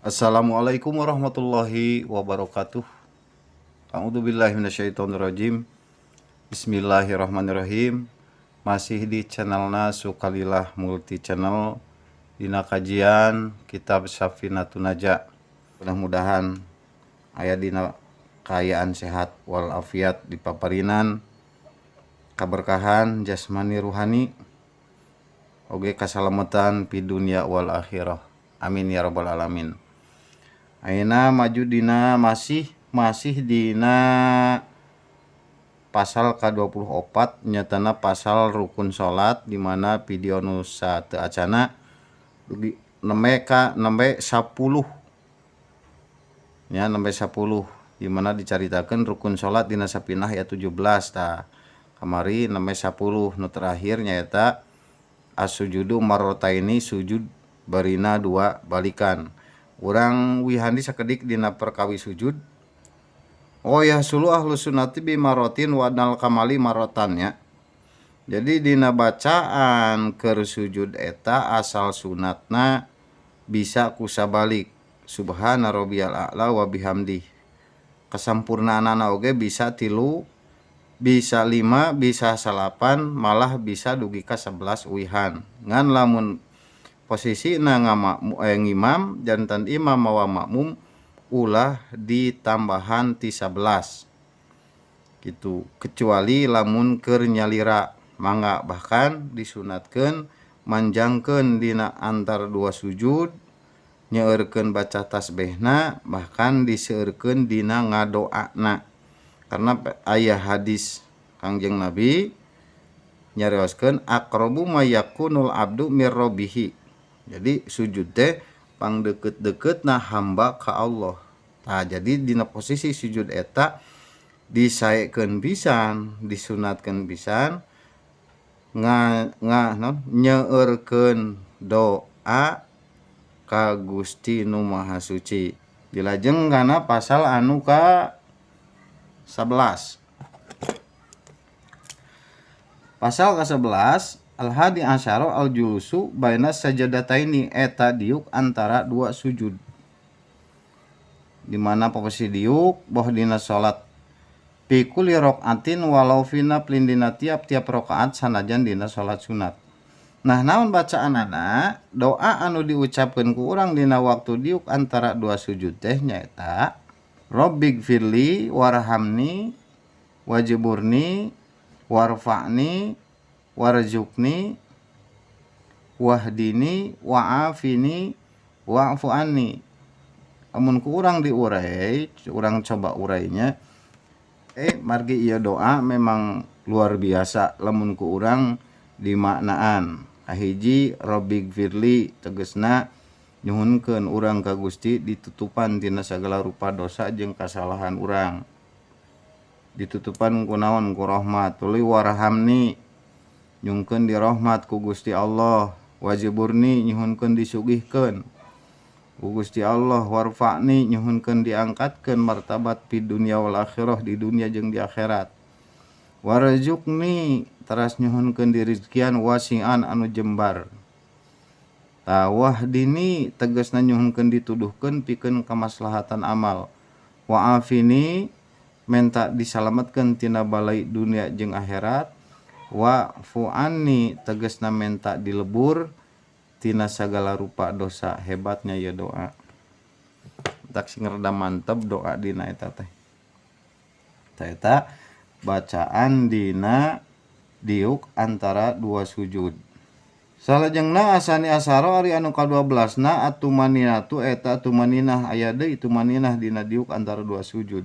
Assalamualaikum warahmatullahi wabarakatuh. A'udzubillahi minasyaitonirrajim. Bismillahirrahmanirrahim. Masih di channelna Sukalilah Multi Channel, dina kajian kitab Safinatun Najah. Mudah-mudahan aya dina kaayaan sehat walafiat, dipaparinan kaberkahan jasmani ruhani oge kasalamatan di dunia wal akhirah. Amin ya rabbal alamin. Ayeuna maju dina masih masih dina pasal ke-24, nyatana pasal rukun salat, di mana video nu sateuacana dugi nembe ka nembe 10 nya, nembe 10, di mana dicaritakeun rukun salat dina Sapinah ya 17. Tah, kamari nembe 10, nu terakhir nyaeta as-sujudu marrotaini, sujud barina dua balikan. Urang wihandi sakedik dina perkawis sujud. Oh ya, sulu ahlu sunnati bi marotin wa adnal kamali marotan nya. Jadi dina bacaan keur sujud eta asal sunatna bisa ku sabalik, subhana rabbiyal a'la wa bihamdih. Kesampurnaanana oge bisa tilu, bisa lima, bisa salapan, malah bisa dugi ka 11 uihan. Ngan lamun posisi na ngimam, janten imam mawa makmum, ulah ditambahan ti 11 gitu, kecuali lamun keur nyalira mangga. Bahkan disunatkeun manjangkeun dina antar dua sujud, nyeurkeun baca tasbihna, bahkan diseueurkeun dina ngadoana, karena aya hadis Kangjeng Nabi nyarioskeun aqrabu ma yakunul abdu mir rabbihi. Jadi sujud teh pang deket-deketna hamba ka Allah. Nah, jadi dina posisi sujud eta disaekeun pisan, disunatkeun pisan nga nga naon, nyeurkeun doa ka Gusti Nu Maha Suci. Dilajeng kana pasal anu ka 11. Pasal ka-11, al-hadi asyara al-julusu baina sajadataini, eta diuk antara dua sujud. Di mana posisi diuk boh dina salat fi kulli rokaatin walau fi naflin, dina tiap-tiap rakaat sanajan dina salat sunat. Nah, naon bacaanana? Doa anu diucapkeun ku urang dina waktu diuk antara dua sujud teh nyaeta Rabbighfirli warhamni wajburni warfa'ni warzuqni wahdini wa'afini wa'fu anni. Amun ku urang diurai, urang coba urainya, margi ieu doa memang luar biasa lamun ku urang dimaknaan. Kahiji, Rabbighfirli, tegesna nyuhunkeun urang ka Gusti ditutupan tina sagala rupa dosa jeung kasalahan urang, ditutupan ku naon? Ku rahmat. Tuluy warhamni, nyungkeun dirahmat ku Gusti Allah. Wajburni, nyuhunkeun disugihkeun ku Gusti Allah. Warfa'ni, nyuhunkeun diangkatkeun martabat di dunia wal akhirah, di dunia jeung di akhirat. Warzuqni, teras nyuhunkeun dirizkian wasian anu jembar. Tah, wahdini, tegasna nyuhunkeun dituduhkeun pikeun kamaslahatan amal. Wa'afini, menta disalametkeun tina balai dunia jeung akhirat. Wa fu'anni, tegasna menta dilebur tina sagala rupa dosa. Hebatnya ya doa, tak sing rada mantep doa dina eta teh. Eta bacaan dina diuk antara dua sujud. Salajengna asani asaro, ari anu ka-12 na atumaninatu, eta tumaninah. Aya deui tumaninah dina diuk antara dua sujud.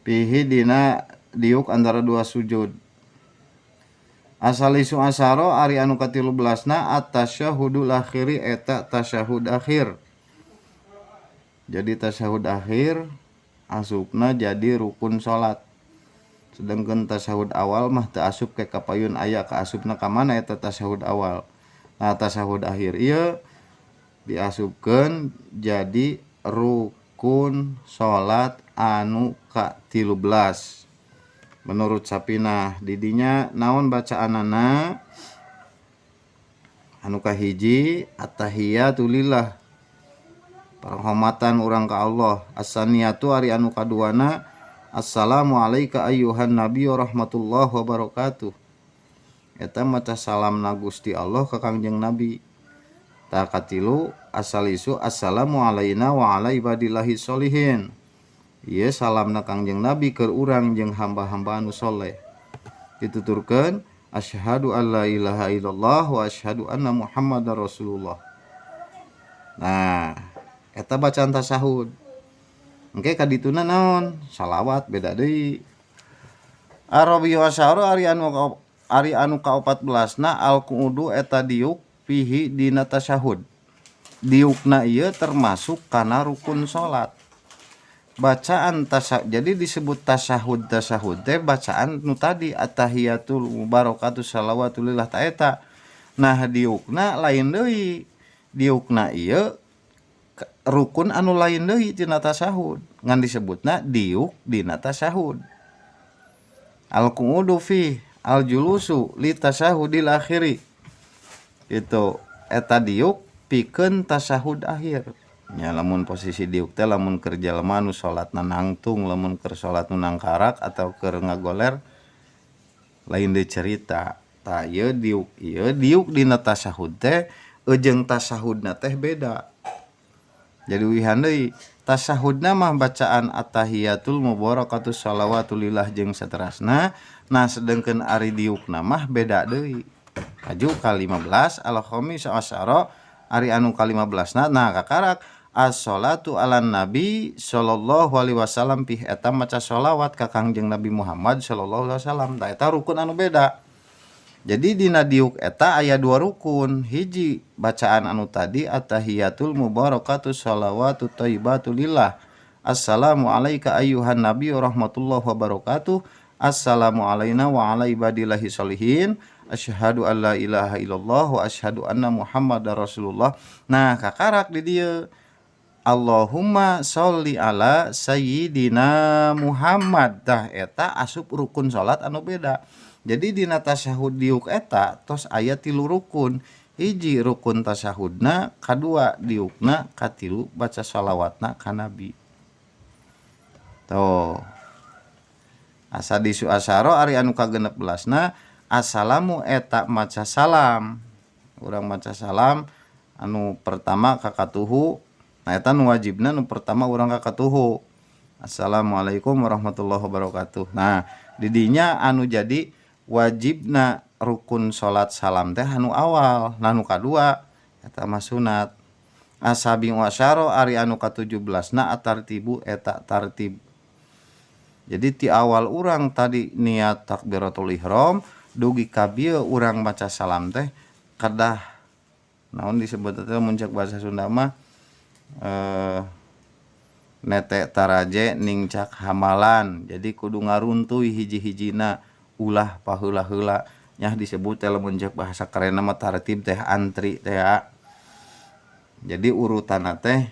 Fihi, dina diuk antara dua sujud. Asalisu asaro, ari anu ka-13 na at-tasyahudul akhiri, eta tasyahud akhir. Jadi tasyahud akhir asupna jadi rukun salat, sedangkan tasyahud awal mah teu asup ke kapayun aya ka asupna ka mana eta tasyahud awal. Nah, tasyahud akhir ieu diasupkeun jadi rukun salat anu ka-13 menurut Sapinah. Didinya naon bacaanana? Anu kahiji attahiyatu lillah, parhormatan urang ka Allah. As-saniyatu ari anu kaduana assalamu alayka ayyuhan nabiyyu rahmatullahi wabarakatuh. Eta maca salamna Gusti Allah ka Kangjeng Nabi. Tah katilu asalisu assalamu alaina wa ala ibadillahi sholihin. Ieu salamna Kangjeng Nabi keur urang jeung hamba-hamba anu soleh. Dituturkeun asyhadu alla ilaha illallah wa asyhadu anna Muhammadar Rasulullah. Nah, eta bacaan tasyahud. Engke ka dituna naon? Salawat beda deui. Arabi wasyara ari anu ka-14na al-qu'udu eta diuk fihi dina tasyahud. Diukna ieu termasuk kana rukun salat. Bacaan tasyahud, jadi disebut tasyahud tasyahud teh bacaan nu tadi attahiyatul mubarakatuh salawatulillah ta eta. Nah diukna lain deui. Diukna ieu rukun anu lain deui tina tasyahud. Ngan disebutna diuk dina tasyahud. Al-qu'udu fi al-julusu li tasyahudil akhiri. Itu eta diuk pikeun tasyahud akhir. Nya lamun posisi diuk teh lamun keur jalma nu salatna nangtung, lamun keur salat nu nangkarak atau keur ngagoler lain deui cerita. Tah ieu diuk dina tasyahud teh jeung tasyahudna teh beda. Jadi uihan deui tasyahudna mah bacaan attahiyatul mubarakatus salawatulillah jeung saterasna. Nah sedengkeun ari diukna mah beda deui. Maju ka 15 al-khamis asyara ari anu ka 15na nah kakarak as-salatu ala nabi sallallahu alaihi wasallam pih eta maca sholawat ka Kangjeng Nabi Muhammad sallallahu alaihi wasallam. Tah eta rukun anu beda. Jadi dina diuk eta aya dua rukun. Hiji bacaan anu tadi attahiyatul mubarakatus shalawatu thayyibatu lillah. Assalamu alayka ayyuhan nabiyyu rahmatullahi wabarakatuh. Assalamu alaina wa ala ibadillahi sholihin. Asyhadu an la ilaha illallah wa asyhadu anna Muhammadar Rasulullah. Nah kakarak di dieu Allahumma sholli ala sayyidina Muhammad. Tah eta asup rukun salat anu beda. Jadi dina tasyahud diuk eta tos aya 3 rukun. Hiji rukun tasyahudna, kadua diukna, katilu baca sholawatna ka Nabi. Tuh. Asadisu asyara ari anu ka-16na assalamu eta maca salam. Urang maca salam anu pertama ka katuhu. Nah eta nu wajibna nu pertama urang ka katuhu. Assalamualaikum warahmatullahi wabarakatuh. Nah didinya anu jadi wajibna rukun salat salam teh anu awal. Nah anu kadua eta mah sunat. Asabi wasyara ari anu ka-17na atartibu eta tartib. Jadi ti awal urang tadi niat takbiratul ihram dugi ka bieu urang maca salam teh kedah naon disebut teh mun cek bahasa Sunda mah nete taraje ningcak hamalan. Jadi kudu ngaruntuy hiji-hijina ulah paheula-heula nya disebut teh lamun cek bahasa kerenna mah tartib teh antri teh ya. Jadi urutanna teh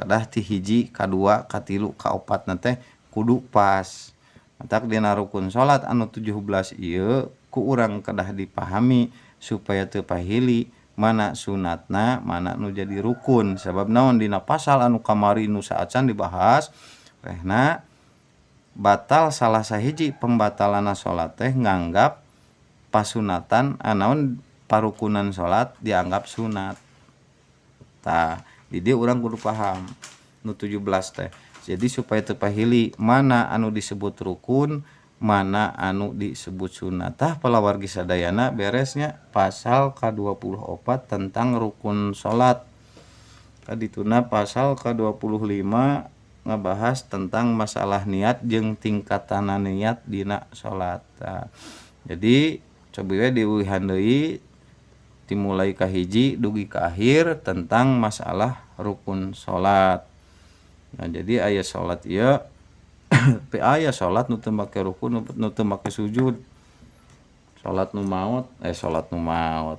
kedah ti hiji kadua katilu kaopatna teh kudu pas. Matak dina rukun salat anu 17 ieu ku urang kedah dipahami supaya teu pahili mana sunatna mana nu jadi rukun. Sabab naon dina pasal anu kamari nu saacan dibahas rehna batal salah sahiji pembatalana salat teh nganggap pasunatan naon parukunan salat dianggap sunat. Tah di dieu urang kudu paham nu 17 teh. Jadi supaya teu pahili mana anu disebut rukun, mana anu disebut sunat. Tah palawargi sadayana beresnya pasal ka-24 tentang rukun salat. Kadituna pasal ka-25 ngabahas tentang masalah niat jeung tingkatana niat dina salat. Tah, jadi cobi we diuihan deui dimulai ka hiji dugi ka akhir tentang masalah rukun salat. Nah jadi aya salat ieu pe aya salat nu teu make rukun nu teu make sujud. Salat nu maot, salat nu maot.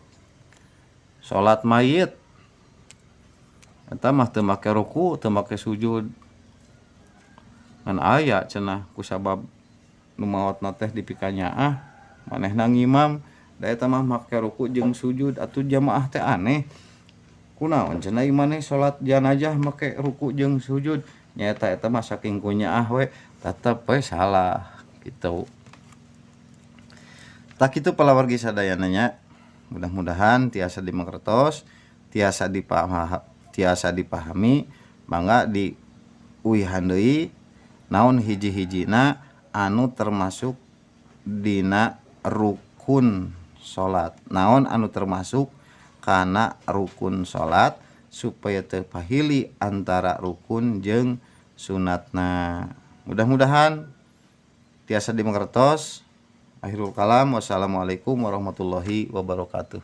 Salat mayit eta mah teu make ruku, teu make sujud. Ngan aya cenah kusabab nu maotna teh dipikanyaah manehna ngimam Da eta mah make ruku jeung sujud, atuh jamaah teh aneh, kunaon cenah ieu maneh salat janazah make ruku jeung sujud? Nyaeta eta mah saking kunyaah we, tetep we salah gitu. Tah, kitu palawargi sadayana nya. Mudah-mudahan tiasa dimengertos, tiasa dipahami. Mangga diuihan deui naon hiji-hijina anu termasuk dina rukun salat, naon anu termasuk kana rukun salat, supaya teu pahili antara rukun jeung sunatna. Mudah-mudahan tiasa dimengertos. Akhirul kalam, wassalamualaikum warahmatullahi wabarakatuh.